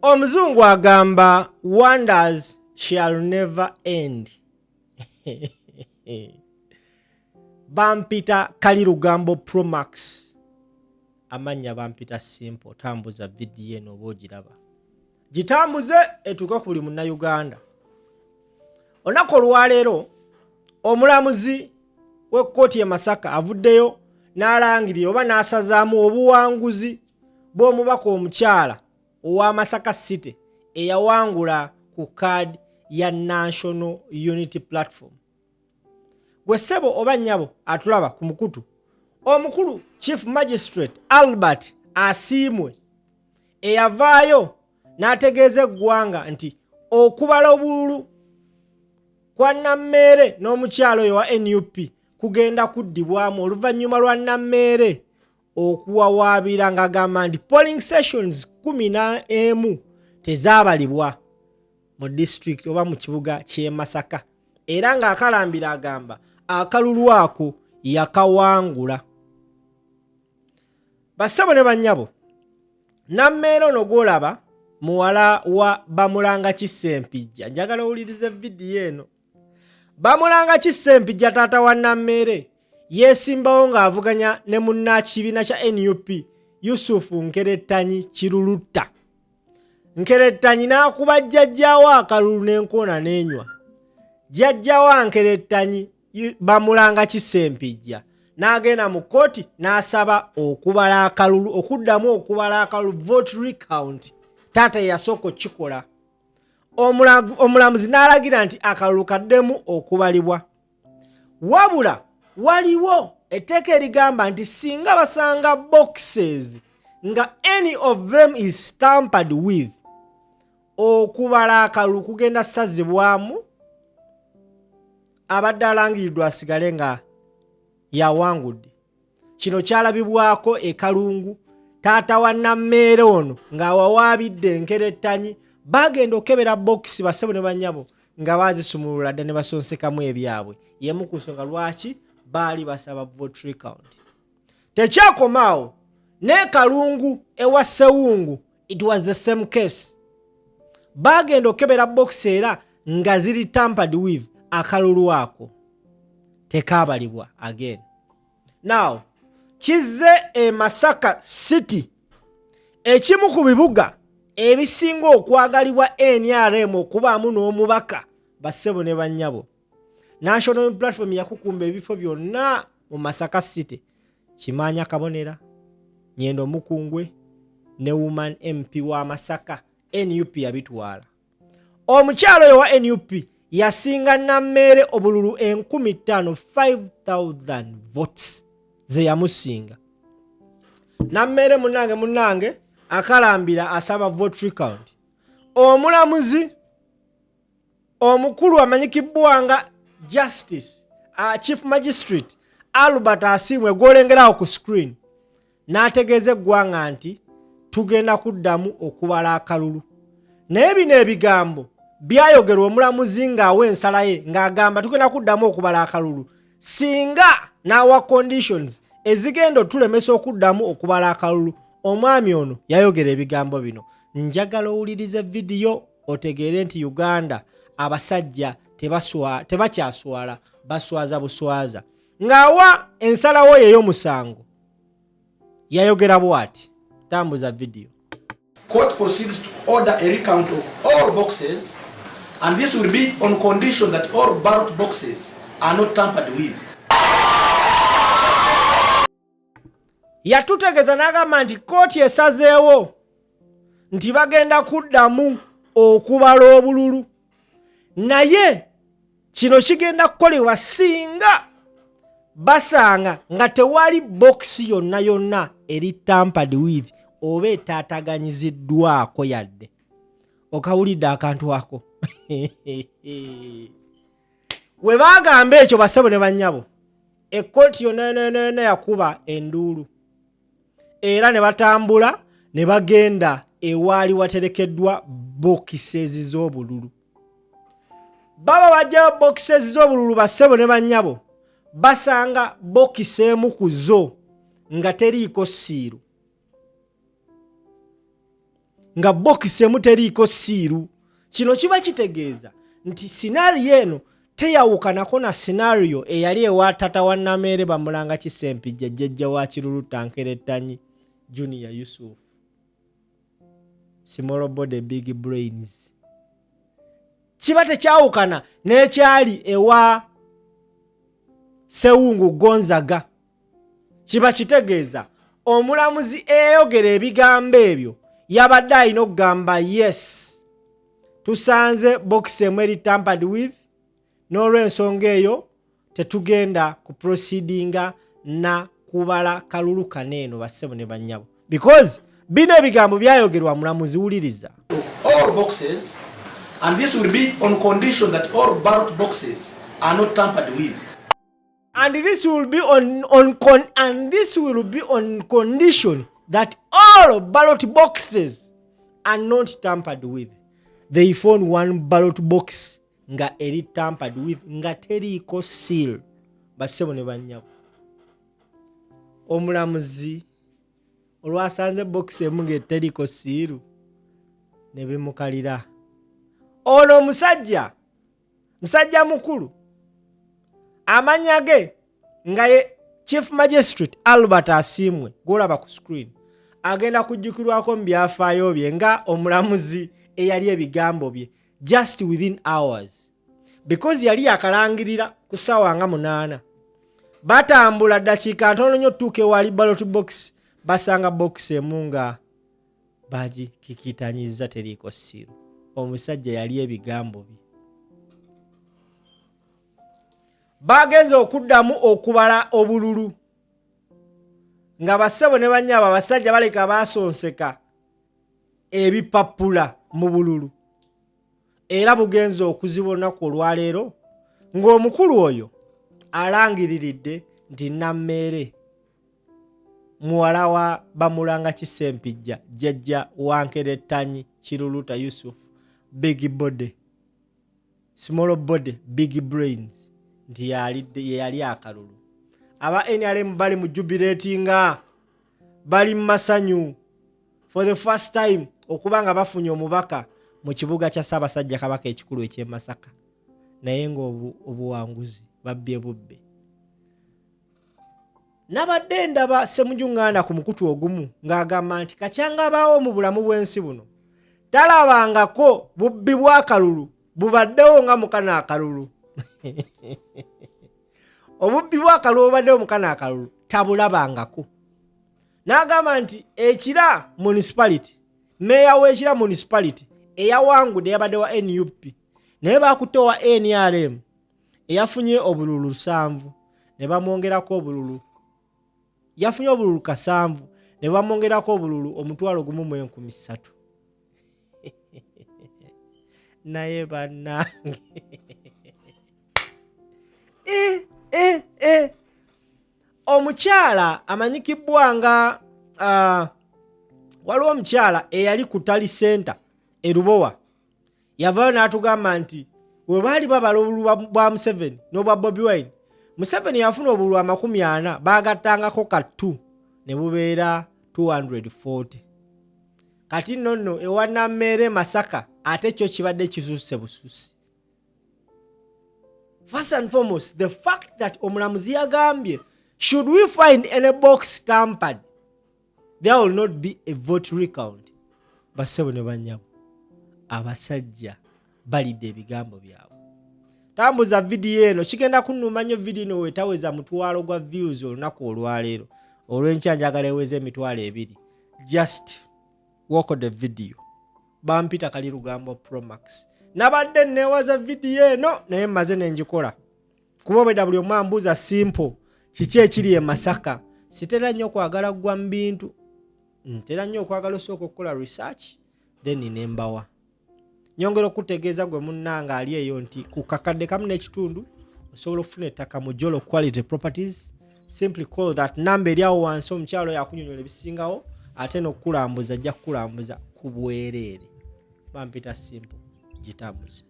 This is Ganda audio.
Omuzungu agamba wonders shall never end. Bampita Kali Lugambo Promax, amannya bampita Simple. Tambuza vidiyo eno oba ogiraba, gitambuze etuuke ku buli Munnayuganda. Olunaku olwaleero omulamuzi w'ekkooti e Masaka avuddeyo n'alangirira oba n'asazaamu obuwanguzi bw'omubaka omukyala owa Masaka City eyawangula ku kaadi ya National Unity Platform. Gwe ssebo oba nnyabo atulaba ku mukutu omukulu, Chief Magistrate Albert Asiimwe eyavaayo n'ategeeza eggwanga nti okubala obululu kwa Nammeere n'omukyalo oyo wa NUP kugenda kuddibwamu oluvannyuma lwa Nammeere okuwawaabira ng'agamba nti polling sessions 11 tezaabalibwa mu disitulikiti oba mu kibuga ky'e Masaka, era ng'akalambira agamba akalulu ako yakawangula. Bassebo ne bannyabo, Nammeere ono gw'olaba muwala wa Bamulanga Kissempijja. Njagala owulirize vidiyo eno. Bamulanga Kissempijja taata wa Nammeere yeesimbawo ng'avuganya ne munnakibiina kya NUP Yusufu Nkerettanyi Kirulutta. Nkerettanyi n'akuba jjajjaawo akalulu n'enkoona n'enywa. Jjajja wa Nkerettanyi Bamulanga Kissempijja n'agenda mu kkooti n'asaba okubala akalulu, okuddamu okubala akalulu, vote recount. Taata yeyasooka okukikola. Omulamuzi n'alagira nti akalulu kaddemu okubalibwa. Wabula waliwo etteeka erigamba nti singa basanga boxes nga any of them is tampered with, okubala akalulu kugenda sazibwamu, abadde alangiriddwa asigale nga yawangudde. Kino kyalabibwako e Kalungu, taata wa Nammeere ono ng'awawaabidde enkerettanyi. Bagenda okukebera bokisi, bassebo ne bannyabo, nga baazisumulula dda ne basonsekamu ebyabwe. Y'emu ku nsonga lwaki baali basaba vote recount. Tekyakoma awo, ne Kalungu ewa Ssewungu it was the same case. Bagenda okukebera bokisi era nga ziri tampered with, akalulu ako tekaabalibwa again. Now kizze e Masaka City, ekimu ku bibuga ebisinga okwagalibwa NRM okubaamu n'omubaka. Bassebo ne bannyabo, National Platform yakukumba ebifo byonna mu Masaka City: Kimaanya Kabonera, Nyendo Mukungwe ne Woman MP wa Masaka. NUP yabitwala. Omukyalo oyo wa NUP yasinga Nammeere obululu 5000, 5000 votes ze yamusinga Nammeere. Munange, munange akalambira asaba vote recount. Omulamuzi omukulu amanyikibbwa nga Justice Chief Magistrate Albert Asiimwe gwolengerawo ku screen n'ategeeza eggwanga nti tugenda kuddamu okubala akalulu. Naye bino ebigambo byayogerwa omulamuzi ng'awa ensala ye ng'agamba tugenda kuddamu okubala akalulu singa n'awa conditions ezigenda otulemesa okuddamu okubala akalulu. Omwami ono yayogera ebigambo bino. Njagala owulirize vidiyo otegeere nti Uganda abasajja tebakyaswala, baswaza buswaza. Ng'awa ensalawo ye ey'omusango yayogera bw'ati. Tambuza vidiyo. Court proceeds to order a recount of all boxes, and this will be on condition that all ballot boxes are not tampered with. Yatutegeeza n'agamba nti kkooti esazeewo nti bagenda kuddamu okubala obululu, naye kino kigenda kukolebwa singa basanga nga tewali bokisi yonna yonna eri tampered with oba etaataganyiziddwako yadde. Okawulidde akantu ako? We baagamba ekyo, bassebo ne bannyabo, ekkooti yonna yonna yonna yonna yakuba enduulu era ne batambula ne bagenda ewaali waterekeddwa boxes z'obululu. Baba bajjayo boxes z'obululu, bassebo ne bannyabo, basanga bokisi emu ku zo nga teriiko siiru. Nga bokisi emu teriiko siiru. Kino kiba kitegeeza nti scenario eno teyawukanako na scenario eyali ewa tata wa Nameere Bamulanga Kisempijja, jjajja wa Kiruluta Nkerettanyi Junior Yusuf, small body big brains. Kiba tekyawukana n'ekyali ewa Sewungu Gonzaga. Kiba kitegeeza omulamuzi eyayogera ebigambo ebyo yabadde alina okugamba, "Yes, tusanze bokisi emu eri tampered with, n'olw'ensonga eyo tetugenda ku proceedinga na kubala kalulu kano eno." Bassebo ne bannyabo, because bino ebigambo byayogerwa mulamuzi. Wuliriza. All boxes, and this will be on condition that all ballot boxes are not tampered with. And this will be on condition that all ballot boxes are not tampered with. They found one ballot box nga eri tampered with, nga teriiko seal. Bassebo ne bannyabo, omulamuzi olwasanze box emu ng'eteriiko seal ne bimukalira. Ono omusajja musajja mukulu, amanya ge nga ye Chief Magistrate Albert Asiimwe gwolaba ku screen, agenda kujjukirwako mu byafaayo bye nga omulamuzi eyali ebigambo bye just within hours, because yali yakalangirira ku ssaawa nga 8. Batambula ddakiika ntono nnyo otutuuka ewali ballot box, basanga box emu nga bagikikitanyiza, teriiko seal. Omusajja yali ebigambo bye. Bagenze okuddamu okubala obululu nga bassebo ne bannyabo, abasajja baleka basonseka ebipapula mu bululu, era bugenze okuziba olunaku olwaleero ng'omukulu oyo alangiriridde nti Nammeere muwala wa Bamulanga Kisempijja, jjajja wa Nkerettanyi Kiruluta Yusuf, big body, small body big brains, nti ye yali akalulu. Aba NRM bali mu jubilatinga, bali mu masanyu for the first time okuba nga bafunye omubaka mu kibuga kya Ssaabasajja Kabaka ekikulu eky'e Masaka, naye ng'obuwanguzi babbye bubbe. Nabadde ndaba Ssemujju Nganda ku mukutu ogumu ng'agamba nti kacyanga abaawo mu bulamu bw'ensi buno talabangako bubbi bw'akalulu bubaddewo nga mukano akalulu. Obubbi bw'akalulu bubaddewo mukano akalulu tabulabangako. N'agamba nti Ekira Municipality, meeya w'Ekira Municipality eyawangudde yabadde wa NUP, naye bakutte owa NRM eyafunye obululu 7 ne bamwongerako obululu. Yafunye obululu 7 ne bamwongerako obululu 13,300. Naye bannange, eh, eh, eh. Omukyala amanyikibwa nga waliwo omukyala eyali ku tally center e Lubowa, yavaayo n'atugamba nti we baali babala obululu bwa Museveni n'obwa Bobi Wine, Museveni yafuna obululu 40, bagattangako kattu ne bubeera 240. Kati nno nno ewa Nammeere Masaka ate kyo kibadde kisusse bususi. First and foremost, the fact that omulamuzi yagambye, "Should we find any box tampered, there will not be a vote recount." Bassebo ne bannyabo, abasajja balidde ebigambo byabwe. Tambuza vidiyo eno, kigenda kunnuma nnyo vidiyo eno wetaweza 100,000 gwa views olunaku olwaleero. Olw'enkya njagala eweza 20,000. Just watch the video. Bampita Kali Lugambo Promax. Nabadde neewaza vidiyo eno, naye mmaze nenjikola kuba obwedda buli omu ambuuza, "Simple, kiki ekiri e Masaka?" Sitera nnyo okwagala ggwa mu bintu, ntera nnyo okwagala osooka okukola research, then nembawa. Nyongera okutegeeza gwe munnanga ali eyo nti ku 1.5 kakadde osobola okufuna ettaka mu Jolo Quality Properties. Simply call that number eri awo wansi, omukyalo yakunyonyola ebisingawo, ate n'okukulambuza ajja kukulambuza ku bwereere. Bampita Simple, gitambuze.